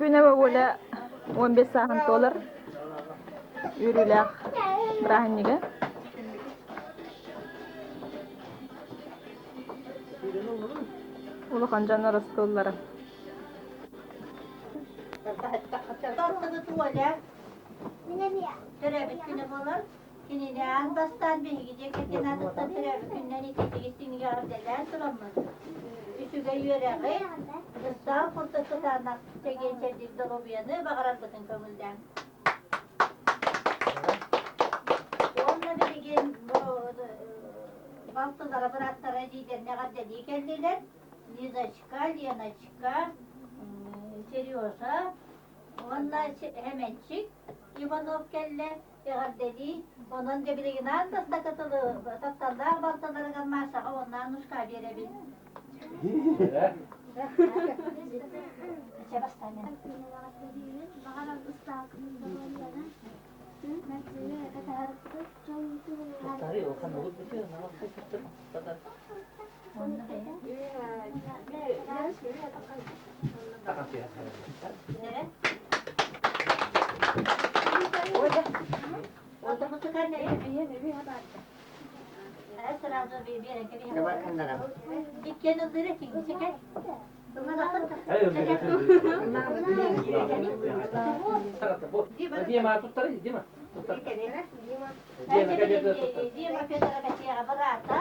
Күнэ Оля 15 сааһын туолар үөрүүлээх бырааһынньыга. Улахан дьон оростууллара. Төрөөбүт күнэ буолар. Кинини аан бастаан биһиги дьиэ кэргэн аатыттан төрөөбүт күнүнэн итиитик-истиҥник эҕэрдэлээн тураммын, үчүгэй үөрэҕи, ыстаал курдук кытаанах чэгиэн-чэбдик доруобуйаны баҕарарбытын көҥүллээҥ. Уонна билигин бу балтылара, бырааттара эдьиийдэрин эҕэрдэлии кэллилэр. Лизочка, Леночка, Сережа уонна Хэмэнчик Иванов кэллэ. Эҕэрдэлии. Онон дьэ билигин аан бастакы тылы тапталлаах балтыларыгар Машаҕа уонна Анушка биэрэбин. Чэ бастаан Дима, туттарый, Дима. Дима Федоров этиэҕэ быраата,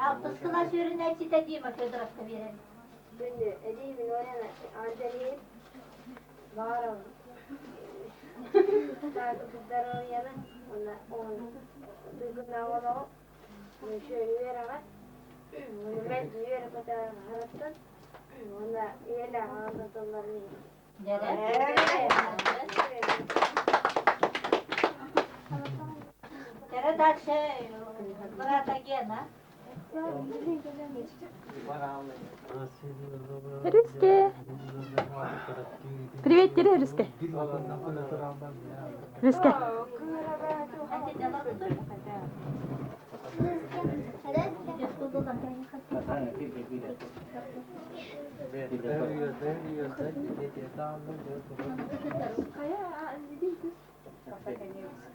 алтыс кылаас үөрэнээччитэ Дима Федоровка биэрэн. Тере дальше брата Гена. Рүскэ. Привет, Тере Рүскэ. Рүскэ.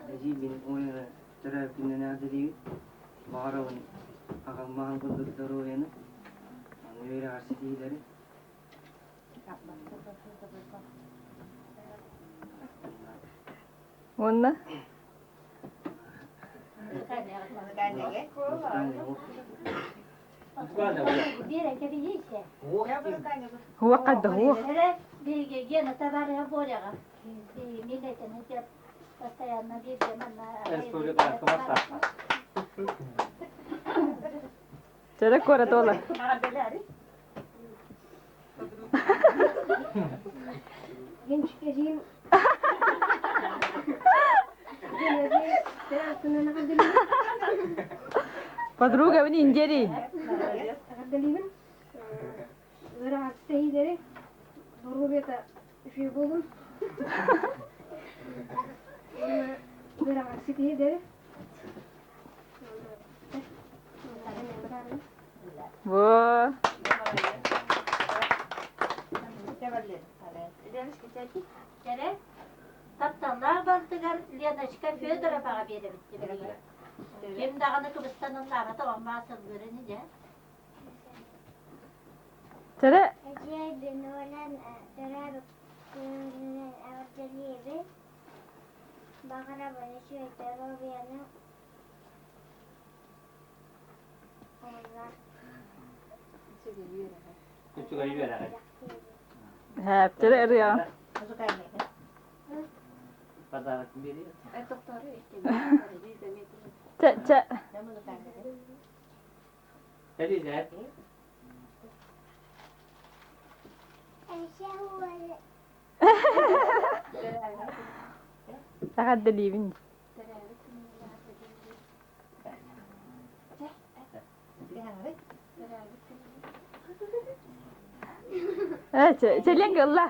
Эдьиийбин уонна төрөөбүтүнэн эҕэрдэлиибин. Баҕарабын аҕалмаҕын курдук доруобуйаны, аны үөрэҕэр ситиһиилэри. Уонна? Хуох хайда хуох? Гена товарища Боряға. Постоянно Чөрө куорат уола. Подруга мин индири. Во. Кэрэ тапталлаах балтыгар Леночка Федороваҕа биэрэбит билигин. Ким даҕаны кыбыстан ыллаабата оммаа сылгырын дьэ. Чэрэ. Эдьиэй Оля төрөөбүт күнүнэн эҕэрдэлиибин. Баҕарабын үчүгэй доруобуйаны уонна Үчүгэй үөрэҕи. Чэрэ ырыа. Подарок бери. Чэ чэ. Элиза. Эҕэрдэлиибин. Э, чэлиэн ылла.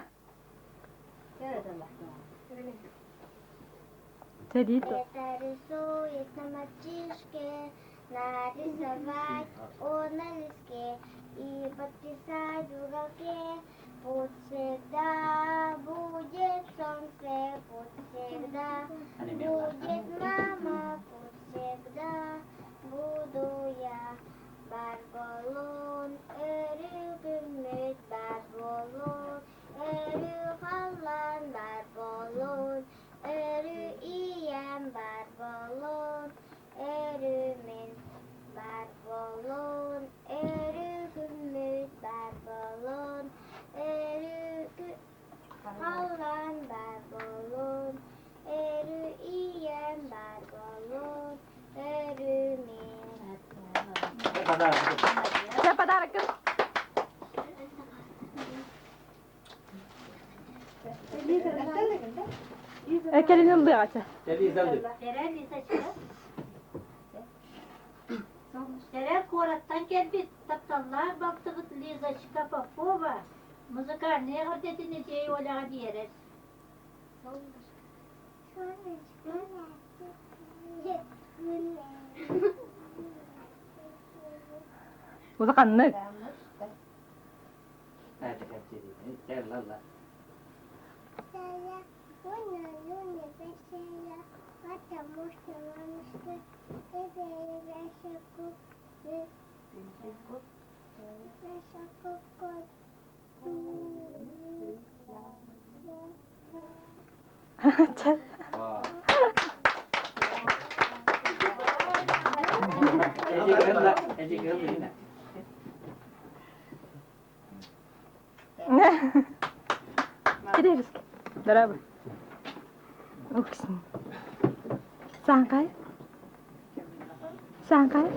Чэлиит. Это рисует на мальчишке, нарисовать он на листке и подписать в уголке. Пусть всегда будет солнце, пусть всегда будет мама, пусть всегда буду я. Баар буоллун өрүү күммүт, баар буоллун өрүү халлаан, баар буоллун өрүү ийэм, баар буоллун өрүү мин. Баар буоллун өрүү күммүт, баар буоллун өрүү халлаан, баар буоллун өрүү ийэм, баар буоллун өрүү мин. Чэ, подарок. Кэлин ыллыаҕа чэ. Тэрэ Лизочка. Тэрэ куораттан кэлбит тапталлаах балтыбыт Лизочка Попова музыкальнай эҕэрдэтин Эдьиэй Оляҕа биэрэр. Улаханнык. Кирилл. Здорово. Уксин. Сааҥкай. Сааҥкай.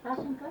Сашенька?